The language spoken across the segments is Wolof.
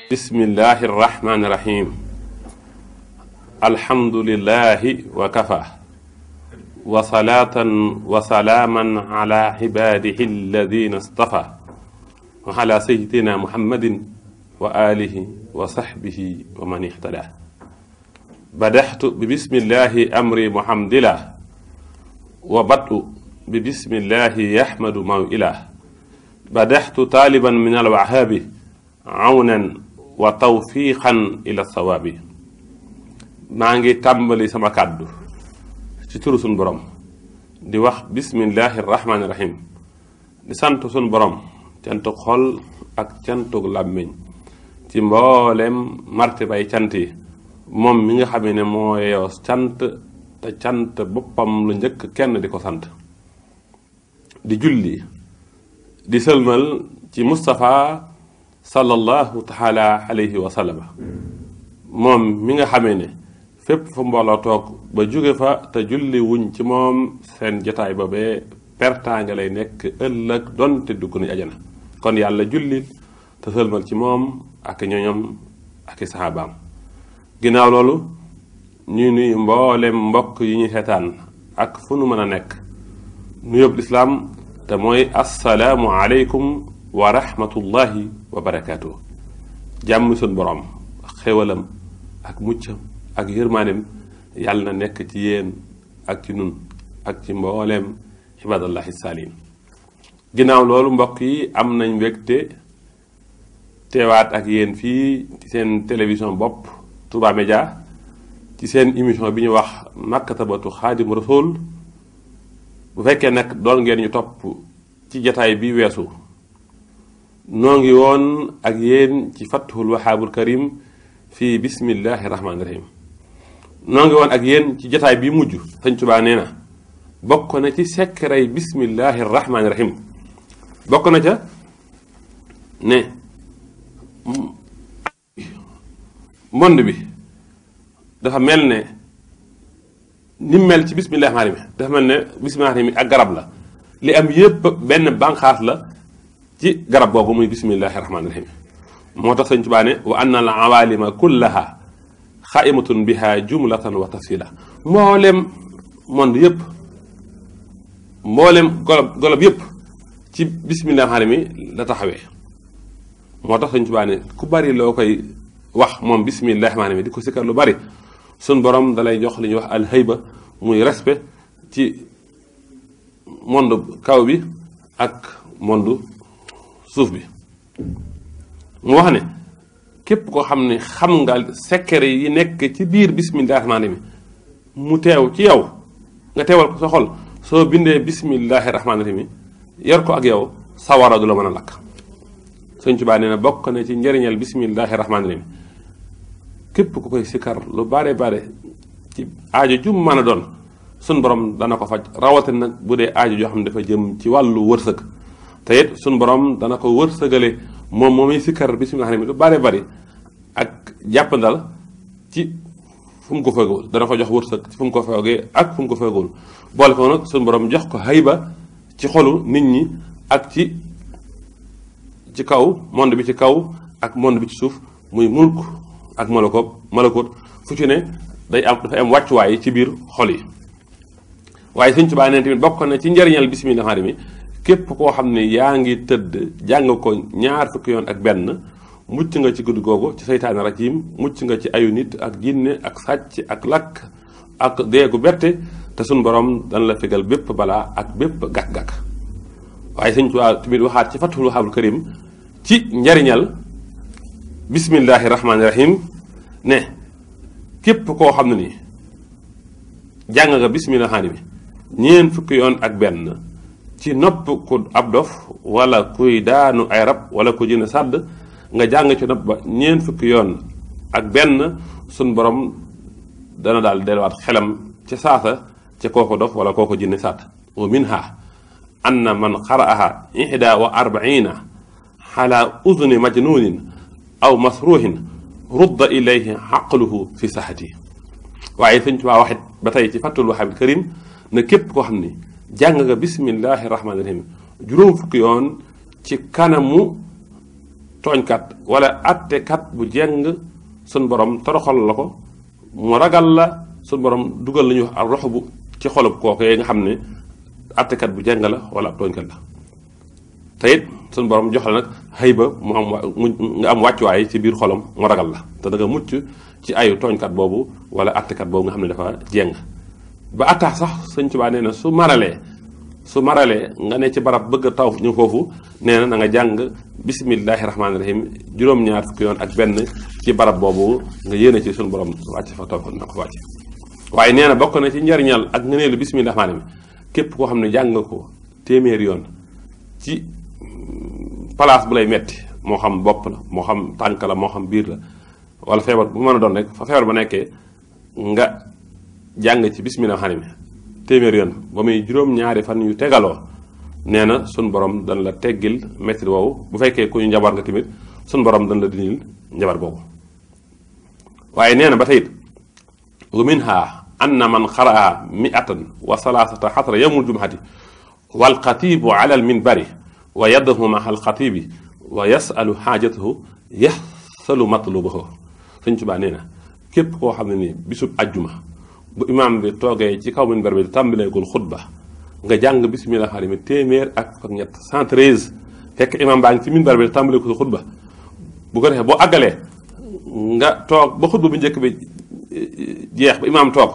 bismillahi irrahmani irrahim alhamdulillahi wa kafa wa salaatan wa salaaman ala ibadihi alladina stafa wa ala sayyidina muhammadin wa alihi wa sahbihi wa man ihtada badaxtu bi bismillahi amri muhamdillah wa batu bi bismillahi yahmadu mawilah badaxtu taaliban min alwahaabi awnan wa tawfiqan ila sawaabi maa ngi tàmbali sama kàddu ci turu sun borom di wax bismillahi rahmaani rahim di sant sun borom cantu xol ak cantu làmmiñ ci mboolem martibay cant yi moom mi nga xam ne moo yeeyoo cant te cant boppam lu njëkk kenn di ko sant di julli di sëlmal ci Mustafa sallallahu taala alayhi wa sallam moom mi nga xamee ne fépp fu mbooloo toog ba jóge fa te julli wuñ ci moom seen jotaay boobee pertaange lay nekk ëllëg donte dugg nañ ajana kon yàlla jullil te sëlmal ci moom ak ñoñom ak i saxaabaam ginnaaw loolu ñuy nuyu mboolem mbokk yi ñuy seetaan ak fu nu mën a nekk nu yóbbu lislaam te mooy assalaamu aleykum wa rahmatullahi wa barakaatu jàmm suñ borom xéwalam ak muccam ak yërmaanem yàlla na nekk ci yéen ak ci nun ak ci mbooleem ibadallahi saaliin ginnaaw loolu mbokk yi am nañ mbégte teewaat ak yéen fii ci seen télévision bopp Touba Média ci seen émission bi ñu wax maktabatu xaadim rasul bu fekkee nag doon ngeen ñu topp ci jataay bi weesu noo ngi woon ak yéen ci fathul wahaabul karim fii bismillahi rahmaani rahim noo ngi woon ak yéen ci jataay bi mujj Sëñ Tuubaa nee na bokk na ci sekkaray bismillahi rahmaani rahim bokk na ca ne monde bi dafa mel ne ni mel ci bismillahi rahmaani rahim dafa mel ne bismillahi rahmaani rahim ak garab la li am yépp benn bànqaas la ci garab googu muy bismillahi rahmaani rahim moo tax Sëñ Tuubaa ne wa anna al awalima kullaha xaimatun biha jumlatan wa tafsila mboolem monde yépp mboolem golob yépp ci bismillahi rahmaani rahim la taxawee moo tax Sëñ Tuubaa ne ku bari loo koy wax moom bismillahi rahmaani rahim di ko sikkar lu bari sun borom dalay jox li ñuy wax alhayba muy respect ci monde kaw bi ak monde suuf bi mu wax ne képp koo xam ne xam nga secret yi nekk ci biir bismillahi rahmaani rahim mu teew ci yow nga teewal ko sa xol soo bindee bismillahi rahmaani rahim yor ko ak yow sawara du la mën a lakk Sëñ Tuubaa nee na bokk na ci njëriñal bismillahi rahmaani rahim képp ku koy sikkar lu bare bare ci aajo ju mën a doon sun borom dana ko faj rawatina nag bu dee aajo joo xam ne dafa jëm ci wàllu wërsëg te it sun borom dana ko wërsëgale moom moomuy sikkar bismillahi rahmaani rahim lu bare bari ak jàppandal ci fu mu ko feegul dana ko jox wërsëg ci fu mu ko feegee ak fu mu ko feegul boole ko nag sun borom jox ko hayba ci xolu nit ñi ak ci kaw monde bi ci kaw ak monde bi ci suuf muy mulk ak malakoot fu ci ne dafay am wàccuwaay ci biir xol yi waaye Sëñ Tuubaa neen tamit bokk na ci njëriñal bismillahi rahmaani rahim képp koo xam ne yaa ngi tëdd jàng ko ñaar fukki yoon ak benn mucc nga ci guddi googu ci seytaane rajim mucc nga ci ayu nit ak jinne ak sàcc ak lakk ak deegu bette te suñ borom dana la fegal bépp balaa ak bépp gàkk-gàkk waaye Sëñ Tuubaa tamit waxaat ci fathul wahaabul karim ci njariñal bismillahi rahmaani rahim ne képp koo xam ne ni jàng nga bismillahi rahmaani rahim ñeent fukki yoon ak benn ci nopp ku ab dof wala kuy daanu ay rab wala ku jëne sàdd nga jàng ci nopp ba ñeent fukki yoon ak benn sun borom dana daal delluwaat xelam ci saasa ci kooko dof wala kooko jëne sàdd wa minha anna man qara'aha 41 ala udni majnunin aw masruhin rudda ilayhi aqluhu fi sahati waaye Sëñ Tuubaa waxit ba tey ci fathul wahaabul karim ne képp koo xam ni jàng nga bismillahi rahmaani rahim juróom fukki yoon ci kanamu tooñkat wala attekat bu jeng sun borom toroxal la ko mu ragal la sun borom dugal lañu ak rox bu ci xolub kookee nga xam ne attekat bu jeng la wala ab tooñkat la te it sun borom jox la nag xëy ba mu am nga am wàccuwaay ci biir xolam mu ragal la te da nga mucc ci ayu tooñkat boobu wala attekat boobu nga xam ne dafa jeng ba attax sax sëñ Tuubaa nee na su maralee nga ne ci barab bëgg a taw ñu foofu nee na nga jàng bismillahi rahmaani rahim juróom-ñaar fukki yoon ak benn ci barab boobu nga yéene ci suñu borom wàcc fa taw na ko wàcc waaye nee na bokk na ci njariñal ak ngëneelu bismillahi rahmaani rahim képp koo xam ne jàng nga ko téeméeri yoon ci place bu lay metti moo xam bopp la moo xam tànk la moo xam biir la wala feebar bu mën a doon rek fa feebar ba nekkee nga jàng ci bismillahi rahmaani rahim téeméeri yoon ba muy juróom-ñaari fan yu tegaloo nee na sun borom dañ la teggil metti woowu bu fekkee ku ñu njabar nga tamit sun borom dañ la dinil njabar boobu waaye nee na ba tey wa minha anna man xaraa mi'atan wa salaasata xasra yawmul jumhati wal xatibu ala al minbari wa yaddahu maha al xatibi wa yasalu xaajatahu yaxsalu matlubahu Sëñ Tuubaa nee na képp koo xam ne ni bisub ajjuma bu imaam bi toogee ci kaw minbar bi tàmbaleegul xutba nga jàng bismillah xarit mi téeméer ak ñett 113 fekk imaam baa ngi ci minbar bi tàmbaleegul xutba bu ko defee boo àggalee nga toog ba xutba bu njëkk bi jeex ba imaam toog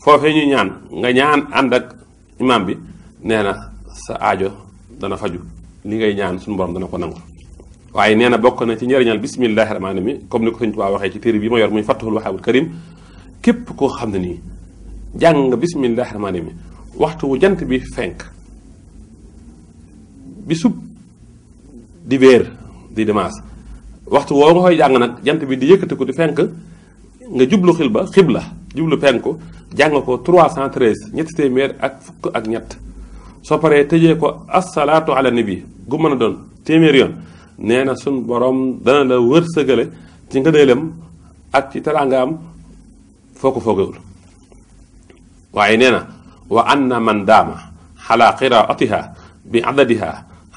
foofee ñuy ñaan nga ñaan ànd ak imaam bi nee na sa aajo dana faju li ngay ñaan suñu borom dana ko nangu waaye nee na bokk na ci njëriñal bismillahi rahmaani mi comme ni ko Sëñ Tuubaa waxee ci téere bi ma yor muy Fathul Wahaabul Karim képp koo xam ne nii jàng nga bismillahi rahmaani mi waxtu wu jant bi fenk bisub di béer di dimanche waxtu woo nga koy jàng nag jant bi di yëkkati ko di fenk nga jublu xibla jublu penku jàng ko 313 ñetti téeméer ak fukk ak ñett soo paree tëjee ko assalaatu ala nabi gu mën a doon téeméer yoon nee na sun borom dana la wërsëgale ci ngëneelam ak ci teraangaam foo ko foogewul waaye nee na wa anna man daama xala qiraatiha bi adadiha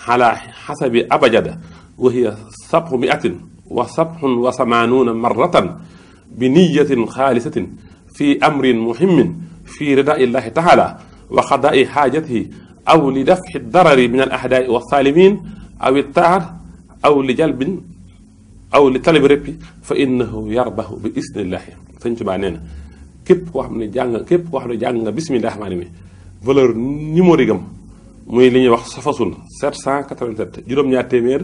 xala xasabi abajada wa hiya sabxu miatin wa sabxun wa samaanuuna marratan bi niyatin xaalisatin fi amrin muhimmin fi ridaa illahi taala wa xadaai xaajatihi aw li dafxi darari min al ahdaai wa saalimin aw ittaar aw li jalbin aw li talabi rëppi fa innahu yarbahu bi isnillahi Sëñ Tuubaa nee na képp koo xam ne jàng nga bismillahi rahmaani mi valeur numérique am muy li ñuy wax safasun 787 juróom-ñaar téeméer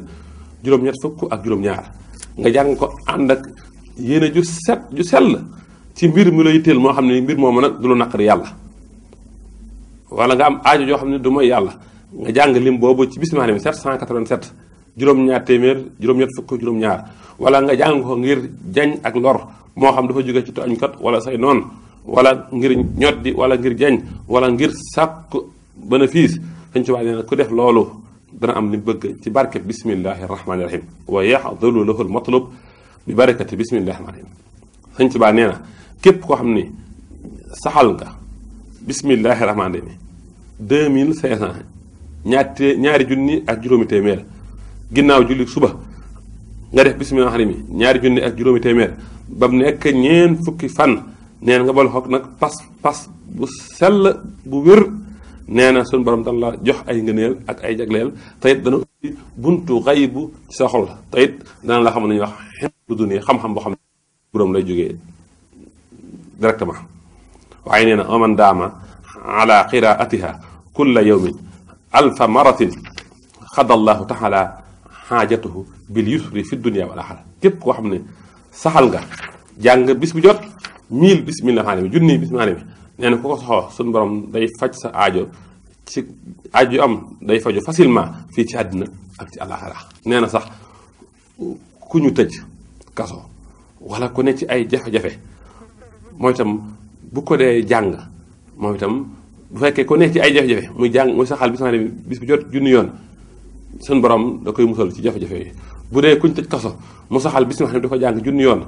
juróom-ñett fukk ak juróom-ñaar nga jàng ko ànd ak yéene ju sell ci mbir mi la yitteel moo xam ne mbir moomu nag du lu naqari yàlla wala nga am aajo joo xam ne du mooy yàlla nga jàng lim boobu ci bismillahi mi 787 juróom-ñaar téeméer juróom-ñett fukk juróom-ñaar wala nga jàng ko ngir jañ ak lor moo xam dafa jóge ci tooñkat wala say noon wala ngir ñoddi wala ngir jañ wala ngir sàkk bénéfice Sëñ Tuubaa nee na ku def loolu dana am li bëgg ci barke bismillahi rahmaani rahim wa yaxdulu lahu lmatlub bi barakati bismillahi rahmaani rahim Sëñ Tuubaa nee na képp koo xam ni saxal nga bismillahi rahmaani rahim 2500 ñaari junni ak juróomi téeméer ginnaaw julli suba nga def bismillahi rahmaani rahim ñaari junni ak juróomi téeméer ba mu nekk ñeen fukki fan nee na nga bal xoog nag pas bu sell bu wér nee na suñu borom dana la jox ay ngëneel ak ay jagleel te it dana ubbi buntu xaybu ci sa xol te it dana la xam ne ñuy wax xen duni xam-xam boo xam ne borom lay jógee directement waaye nee na aman daama ala qiraatiha kulla yawmin alfa maratin xadallahu taala xaajatuhu bil yusri fi dunia wal axira képp koo xam ne saxal nga jàng bis bu jot 1000 bismillah maanaam junni bismillah maanaam nee na ku ko soxoo suñu borom day faj sa aajo ci aajo yu am day faju facilement fii ci àddina ak ci àllaaxira nee na sax ku ñu tëj kaso wala ku ne ci ay jafe-jafe mooy itam bu ko dee jàng moom itam bu fekkee ku ne ci ay jafe-jafe muy jàng muy saxal bismillah bis bu jot junni yoon suñu borom da koy musal ci jafe-jafe yi bu dee kuñ tëj kaso mu saxal bismillah di ko jàng junni yoon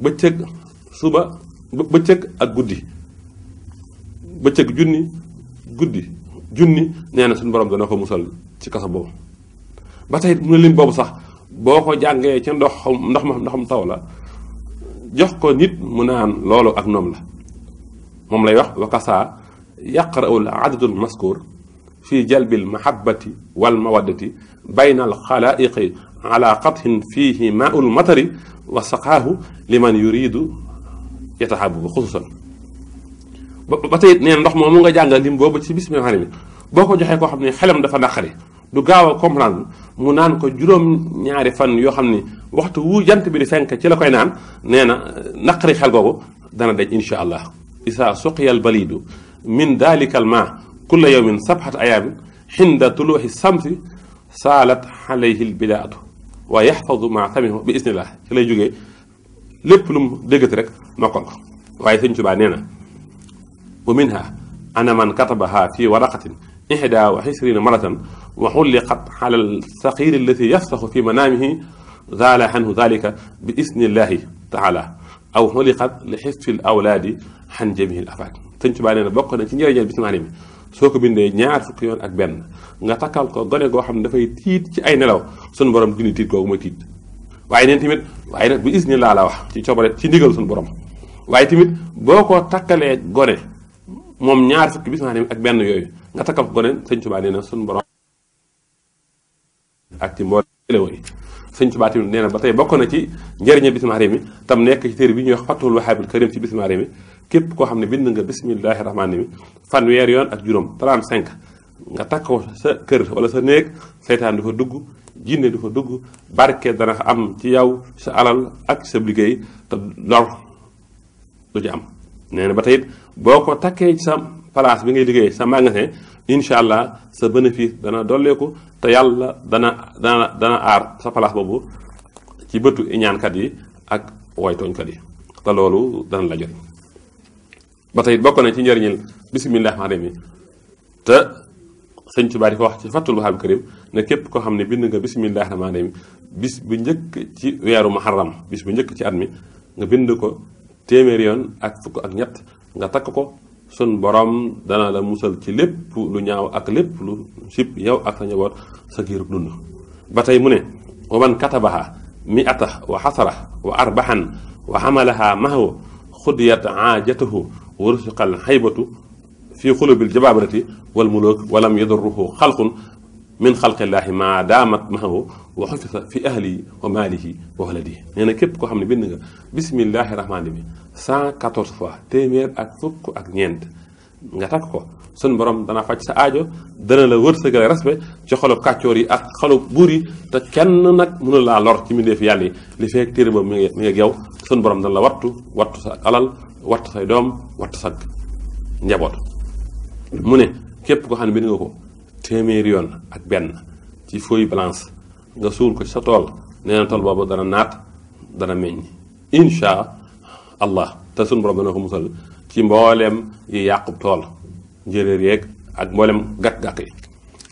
bëccëg suba bëccëg ak guddi bëccëg junni guddi junni nee na suñu borom dana ko musal ci kaso boobu ba tey mu ne lim boobu sax boo ko jàngee ci ndoxam taw la jox ko nit mu naan loolu ak noom la moom lay wax wa kasaa yaqra'u al adadul maskur fi jalbil mahabbati wal mawaddati bayna al xalaiqi ala qathin fihi maa'ul matari wa saqaahu liman yuridu yatahabu xususan ba tey nee ndox moomu nga jàngal lim boobu ci bismillah rahmaani rahim boo ko joxee koo xam ne xelam dafa naqari du gaaw a comprendre mu naan ko juróom-ñaari fan yoo xam ni waxtu wu jant bi di fenk ci la koy naan nee na naqari xel googu dana daj insha allah isa suqiya al balidu min dalika al ma kulla yawmin sabhat ayaamin xinda tuluuxi samsi saalat alayhi al bidaatu wa yaxfadu ma samihu bi isnillah ci lay jógee lépp lu mu déggati rek mokkal ko waaye sëñ Tuubaa nee na wa minha ana man katabaha fi waraqatin ihda wa xisrina maratan wa xulliqat ala alsaqir allati yafsaxu fi manaamihi zaala anhu dalika bi isnillahi taala aw xulliqat li xisfi l awlaadi xan jamihi l afaat sëñ Tuubaa nee na bokk na ci njëriñal bismillah mi soo ko bindee ñaar fukki yoon ak benn nga takkal ko gone goo xam ne dafay tiit ci ay nelaw suñu borom dindi tiit googu mooy tiit waaye neen tamit waaye nag bi isnillah la wax ci coobare ci ndigal suñu borom waaye tamit boo ko takkalee gone moom ñaar fukki bismillah ak benn yooyu nga takkal ko gone sëñ Tuubaa nee na suñu borom ak ci mboolem yi sëñ Tuubaa tamit nee na ba tey bokk na ci njëriñal bismillah mi tam nekk ci téere bi ñuy wax Fathul Wahaabil Karim ci bismillah mi képp koo xam ne bind nga bismillahi rahmaani rahim fanweer yoon ak juróom 35 nga takk ko sa kër wala sa néeg seytaan du fa dugg jinne du fa dugg barke dana am ci yow sa alal ak sa liggéey te lor du ci am nee na ba tey boo ko takkee ci sa place bi ngay liggéey sa magasin incha allah sa bénéfice dana dolleeku te yàlla dana aar sa place boobu ci bëtu iñaankat yi ak woytooñkat yi te loolu dana la jot ba tey bokk na ci njëriñal bismillah rahmaani rahim te sëñ Tuubaa di ko wax ci Fathul Wahaabil Karim ne képp koo xam ne bind nga bismillah rahmaani rahim bis bu njëkk ci weeru muharram bis bu njëkk ci at mi nga bind ko téeméeri yoon ak fukk ak ñett nga takk ko sun borom dana la musal ci lépp lu ñaaw ak lépp lu sib yow ak sa njaboot sa giirug dund ba tey mu ne wa man katabaha mi'ata wa xasara wa arbaxan wa xamalaha mahaw xudiyat aajatahu wa rusiqal xaybatu fi xulubil jabaabirati wal muluk walam yadurruhu xalqun min xalqillaahi maa daamat mahahu wa xufisa fi ahlihi wa maalihi wa waladihi nee na képp koo xam ne bind nga bismillahi rahmaani rahim 114 fois téeméer ak fukk ak ñeent nga takk ko sun borom dana faj sa aajo dana la wërsëgal respect ci xolub kàccoor yi ak xolub buur yi te kenn nag mënu laa lor ci mbindeef yàlla yi li fekk téere ba mi ngi ak yow sun borom dana la wattu sa alal wattu say doom wattu sa njaboot mu ne képp koo xam ne bind nga ko téeméeri yoon ak benn ci feuille blanche nga suul ko ci sa tool nee na tool boobu dana naat dana meññ insha allah te suñu borom dana ko musal ci mbooleem yi yàqub tool njéeréer yeeg ak mbooleem gàkk-gàkk yi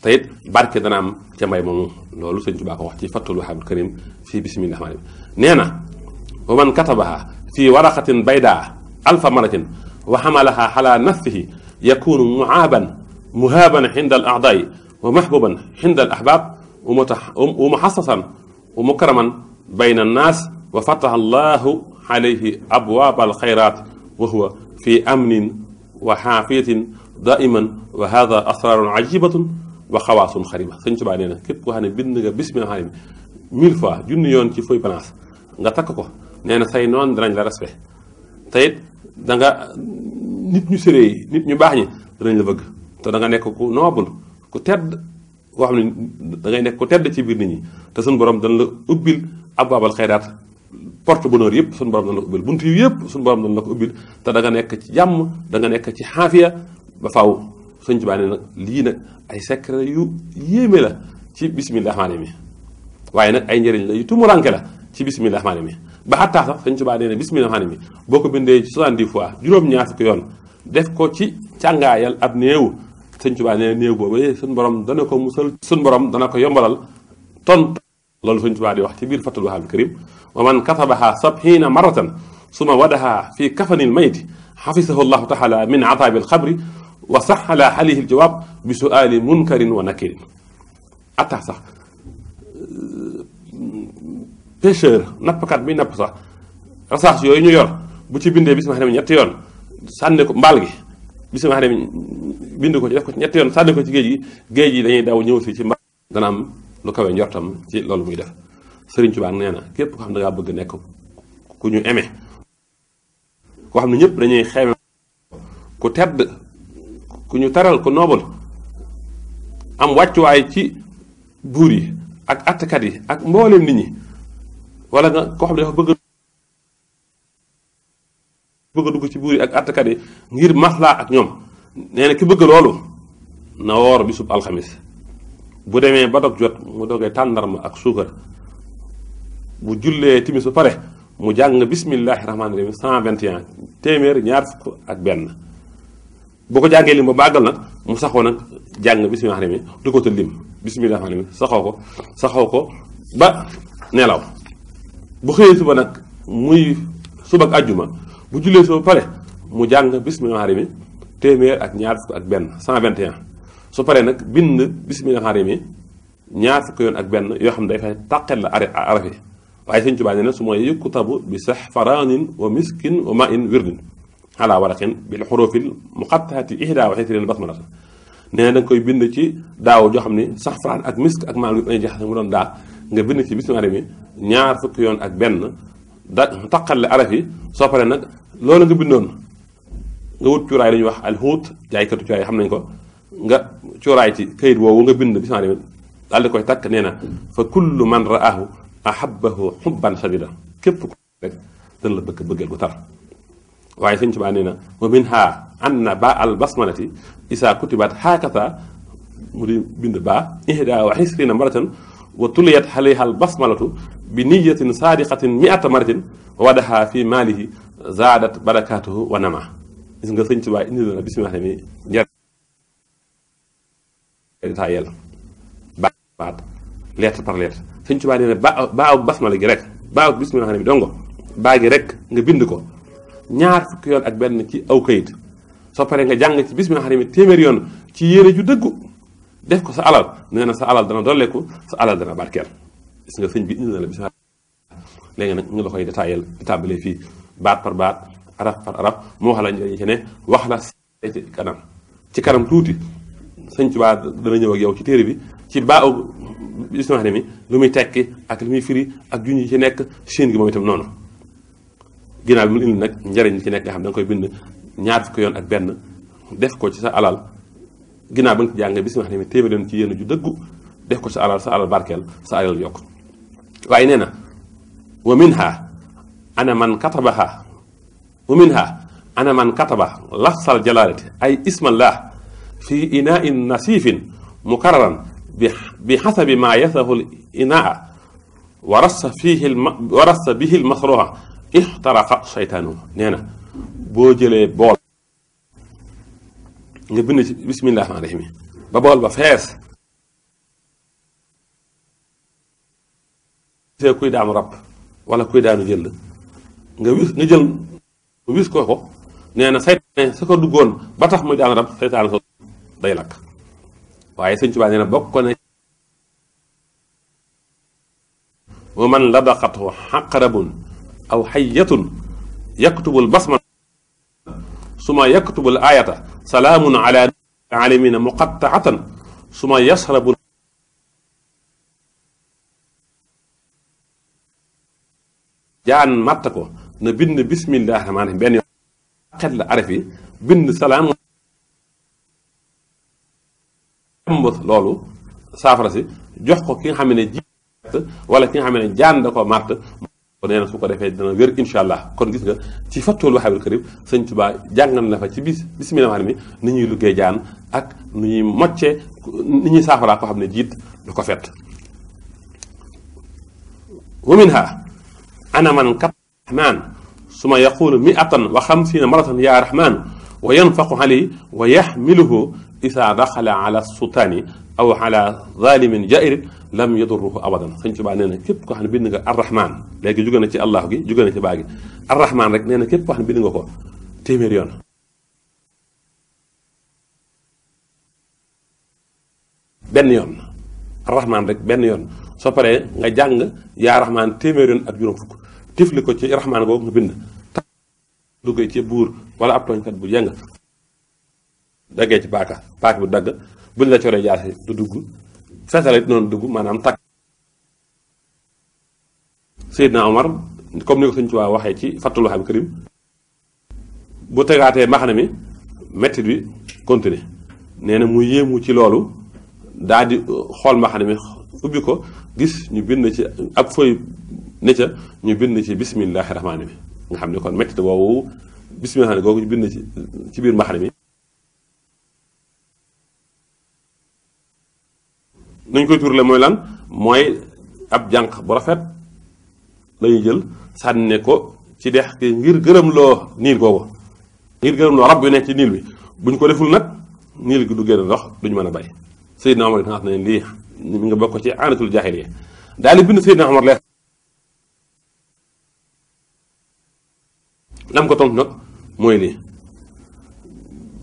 te it barke dana am ca mbay moomu loolu sëñ Tuubaa ko wax ci Fathul Wahaabil Karim fii bismillah rahmaani rahim nee na wa man katabaha fii waraqatin baydaa alfa maratin wa xamalaha ala nafsihi yakunu muhaaban inda al a'daai wa mahbuban inda al ahbaab wa muxassasan wa mukraman bayna annaas wa fataha allahu alayhi abwaab al xayraat wa huwa fi amnin wa xaafiyatin daiman wa hada asraarun ajibatun wa xawaasun xariba sëñ Tuubaa nee na képp koo xam ne bind nga bismillah rahmaani rahim 1000 fois junni yoon ci feuille blanche nga takk ko nee na say noon danañ la respect te it da nga nit ñu séré yi nit ñu baax ñi danañ la bëgg te da nga nekk ku noble ku tedd koo xam ne da ngay nekk ku tedd ci biir nit ñi te suñu borom dana la ubbil abwaabal xayraat porte bonheur yëpp suñu borom dana la ko ubbil buntu yi yëpp suñu borom dana la ko ubbil te da nga nekk ci jàmm da nga nekk ci xaafiya ba faaw sëñ Tuubaa ne nag lii nag ay secret yu yéeme la ci bismillah rahmaani rahim waaye nag ay njëriñ la yu tumuranke la ci bismillah rahmaani rahim ba xattaa sax sëñ Tuubaa nee na bismillah rahmaani rahim boo ko bindee 70 fois juróom-ñaar fukki yoon def ko ci càngaayal ab néew sëñ Tuubaa nee na néew boobu suñu borom dana ko musal suñu borom dana ko yombalal ton loolu sëñ Tuubaa di wax ci biir Fathul Wahaabil Karim wa man katabaha 70 maratan suma wadaha fi kafanil mayti xafisahu llahu taala min ataabil xabri wa saxala alayhi aljawaab bi suaali munkarin wa nakirin attax sax pêcheur nappkat bi napp sax rasaas yooyu ñu yor bu ci bindee bismillahi rahmaani ñetti yoon sànni ko mbaal gi bismillahi rahmaani bind ko ci def ko ci ñetti yoon sànni ko ci géej yi dañuy daw ñëw si ci mbaal dana am lu kawe njortam ci loolu muy def. Sëriñ Tuubaa nee na képp ko xam ne da ngaa bëgg nekk ku ñu aimé koo xam ne ñëpp dañuy xeeme ku tedd ku ñu taral ku noobal am wàccuwaay ci buur yi ak attkat yi ak mbooleem nit ñi wala nga koo xam ne dafa bëgg dugg ci buur yi ak attkat yi ngir maslaa ak ñoom nee na ki bëgg loolu na woor bisub alxamis bu demee ba dog jot mu dogee tàndarma ak suukar bu jullee timis ba pare mu jàng bismillahi rahmaani rahim 121 téeméer ñaar fukk ak benn bu ko jàngee lim ba bàggal nag mu saxoo nag jàng bismillahi rahmaani rahim du ko te lim bismillahi rahmaani rahim saxoo ko ba nelaw bu xëyee suba nag muy suba ak àjjuma bu jullee suba ba pare mu jàng bismillahi rahmaani rahim téeméer ak ñaar fukk ak benn 121 su paree nag bind bismillahi rahmaani rahim ñaar fukk yoon ak benn yoo xam ne day fay tàqel la arafi waaye Sëñ Tuubaa nee na su ma yuktabu bi saxfaraanin wa miskin wa ma in wirdin ala waraqin bil xurufil muqattaati ihda wa xisrin basmalata nee na da nga koy bind ci daaw joo xam ne saxfaraan ak misk ak maanaam ay jaxase mu doon daa nga bind ci bismillah mi ñaar fukki yoon ak benn da taqale araf yi soo paree nag loolu nga bindoon nga wut cuuraay la ñuy wax alxuut jaaykatu cuuraay xam nañ ko nga cuuraay ci kayit woowu nga bind bismillah mi daal di koy takk nee na fa kullu man raahu ahabbahu xubban shadida képp ku rek dana la bëggeel gu tar waaye Sëñ Tuubaa nee na wa minha anna ba al basmalati isa kutibat hakata mu di bind ba ihda wa xisrina maratan wa tuliyat alayha al basmalatu bi niyatin sadiqatin miata maratin wadaha fi maalihi zaadat barakatuhu wa nama gis nga Sëñ Tuubaa indi na bismillah mi njariñ taa yel baat lettre par lettre Sëñ Tuubaa nee na baaw basmala gi rek baaw bismillah mi dongo baa gi rek nga bind ko ñaar fukki yoon ak benn ci aw kayit soo paree nga jàng ci bismillah mi téeméer yoon ci yére ju dëggu def ko sa alal nee na sa alal dana dolleeku sa alal dana barkeel gis nga sëñ bi indi na la bismillah léegi nag ñu la koy détaillé di tàmbalee fii baat par baat araf par araf mu wax la njëriñ ci ne wax la ci kanam tuuti Sëñ Tuubaa dana ñëw ak yow ci téere bi ci baaw bismillah mi lu muy tekki ak lu muy firi ak junj yi ci nekk siin gi moom itam noonu ginnaaw bi mu indi nag njëriñ ci nekk nga xam da nga koy bind ñaar fukki yoon ak benn def ko ci sa alal ginnaaw ba nga ci jàngee bismillah mi téeméer yoon ci yéen ju dëggu def ko sa alal barkeel sa alal yokk waaye nee na wa minha ana man kataba lafsal jalalati ay ismallah fi inain nasifin mukarraran bi xasabi ma yasahu l inaa wa rassa bihi l masroha ixtaraqa seytaanu nee na boo jëlee bool nga bind ci bismillah rahmaani rahiim ba bool ba fees see kuy daanu rab wala kuy daanu jël nga jël wis ko nee na seytaane sa ko duggoon ba tax muy daanu rab seytaane so day lakk waaye Sëñ Tuubaa nee na bokk na wa man ladaqathu xaqrabun aw xayyatun yaktubul basma suma yaktubul ayata salaamun ala alamina muqattaatan suma yasrabu jaan matt ko na bind bismillah rahmaani rahiim benn yoon xet la araf yi bind salaam loolu saafara si jox ko ki nga xam ne ji wala ki nga xam ne jaan da ko màtt nee na su ko defee dana wér insha allah kon gis nga ci Fathul Wahaabil Kariim Sëñ Tuubaa jàngal na fa ci bismillah rahmaani rahiim ni ñuy luggee jaan ak nu ñuy mocce ni ñuy saafaraa ko xam ne jiit du ko fett wa minha ana man kat rahmaan suma yaqulu miatan wa xamsiina maratan ya rahmaan wa yanfaqu alayhi wa yaxmiluhu isa daxala ala sultaani aw ala zalimin jairin lam yadurruhu abadan Sëñ Tuubaa nee na képp koo xam ne bind nga arrahman léegi jóge na ci allah gi jóge na ci baa gi arrahman rek nee na képp koo xam ne bind nga ko téeméer yoon benn yoon arrahman rek benn yoon soo paree nga jàng yaa rahmaan téeméer yoon ak juróom fukk tifli ko ci rahmaan googu nga bind duggee ci buur wala ab tooñkat bu jàng daggee ci paaka bu dagg buñ la coree jaasi du dugg feesal it noonu dugg maanaam takk Seydina Omar comme ni ko Sëñ Tuubaa waxee ci Fathul Wahhab Karim bu tegaatee maxana mi mettit bi continuer nee na mu yéemu ci loolu daal di xool maxana mi ubbi ko gis ñu bind ci ab fooy ne ca ñu bind ci bismillahi rahmaani bi nga xam ne kon mettit boobu bismillahi googu ñu bind ci biir maxana mi nañ koy turle mooy lan mooy ab jànq bu rafet lañuy jël sànne ko ci dex gi ngir gërëm loo niil googu ngir gërëm loo rab yu nekk ci niil bi buñ ko deful nag niil gi du génn ndox duñu mën a bay Seydina Omar nga xam ne lii mi nga bokk ci aanatul jaahiliya daal di bind Seydina Omar leer lam ko tontu nag mooy lii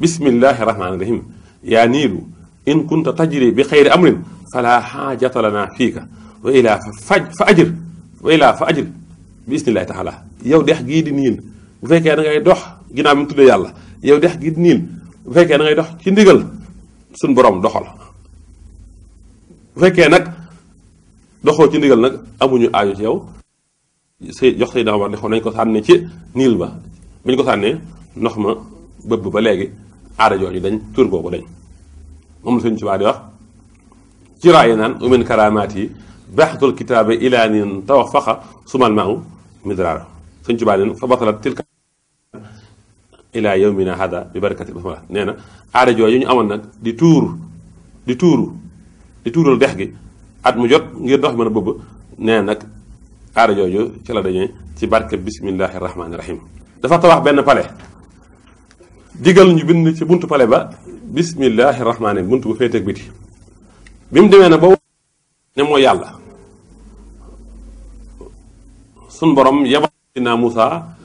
bismillahi rahmaani rahim yaa niilu in kunta tajri bi xayri amrin fala xaajata lana fiika wa ilaa fa ajir bi isnillahi taala yow dex gii di niil bu fekkee da ngay dox ginnaaw bi mu tuddee yàlla yow dex gii di niil bu fekkee da ngay dox ci ndigal suñ borom doxal bu fekkee nag doxoo ci ndigal nag amuñu aaju ci yow jox say dama war ne nañ ko sànne ci niil ba bu ñu ko sànnee ndox ma bëbb ba léegi aada jooju dañ tur googu dañ moom la Sëñ Tuubaa di wax ci raayi naan umin karamaat yi baxtul kitaabe ilaa nin tawafaqa sumal maahu midraara Sëñ Tuubaa neen fa batalat tilka ilaa yawmina hada bi barakati basmala nee na aada jooju ñu amoon nag di tuural dex gi at mu jot ngir ndox mën a bëbb nee nag aada jooju ci la dañee ci barke bismillahi rahmaani rahim dafa tabax benn pale digal ñu bind ci buntu pale ba bismillahi rahmaani buntu bu féeteeg biti bi mu demee na ba ne mooy yàlla sun borom yebal naa Muusa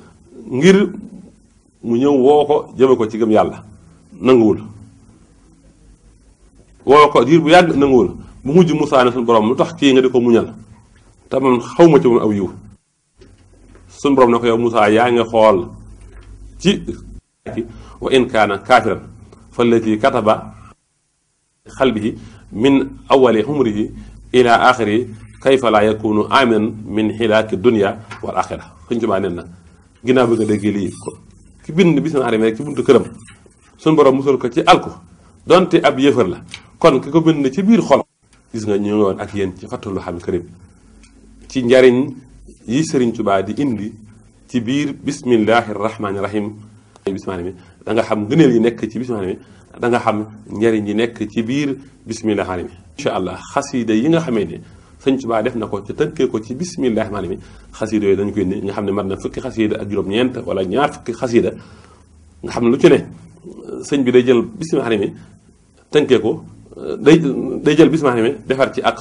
ngir mu ñëw woo ko jëme ko ci gëm yàlla nanguwul woo ko diir bu yàgg nanguwul bu mujj Muusa ne sun borom lu tax kii nga di ko muñal te man xaw ma ci moom aw yiw sun borom ne ko yow Muusa yaa ngi xool ci wa in kaana kaafiran fallati kataba xalbihi min awali humrihi ila axiri kayfa laa yakunu aminan min xilaaki dunia wal axira Sëñ Tuubaa nee na ginnaaw bi nga déggee lii ko ki bind bis na rek ci buntu këram suñ borom musal ko ci alku donte ab yëfër la kon ki ko bind ci biir xol gis nga ñu ngi woon ak yéen ci Fathul Wahhab Karim ci njariñ yi Sëriñ Tuubaa di indi ci biir bismillahi rahmaani rahim bismillahi mi da nga xam ngëneel yi nekk ci bismillahi mi da nga xam njariñ yi nekk ci biir bismillahi rahmaani mi incha allah xasiida yi nga xamee ne Sëñ Tuubaa def na ko ci tënkee ko ci bismillahi rahmaani mi xasiida yooyu dañ koy indi nga xam ne mat na fukki xasiida ak juróom-ñeent wala ñaar fukki xasiida nga xam ne lu ci ne sëñ bi day jël bismillahi rahmaani mi tënkee ko day jël bismillahi rahmaani mi defar ci ak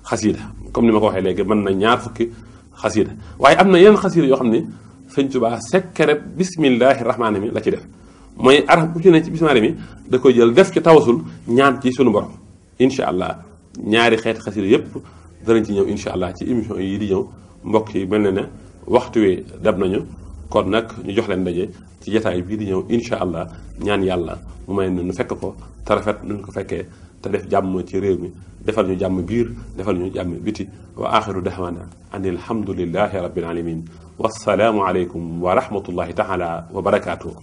xasiida comme ni ma ko waxee léegi mën na ñaar fukki xasiida waaye am na yeneen xasiida yoo xam ne Sëñ Tuubaa sekkereb bismillahi rahmaani mi la ci def mooy araf bu ci ne ci bismillahi mi da koy jël def ci tawasul ñaan ci sunu borom incha allah ñaari xeeti xasiida yépp danañ ci ñëw incha allah ci émission yi di ñëw mbokk yi mel na ne waxtu wi dab nañu kon nag ñu jox leen daje ci jataay bii di ñëw incha allah ñaan yàlla mu may nu fekk ko te rafet nuñ ko fekkee te def jàmm ci réew mi defal ñu jàmm biir defal ñu jàmm biti wa axiru dahwana an alhamdulillahi rabbil alamin wassalaamu aleykum wa rahmatullahi taala wa barakaatuhu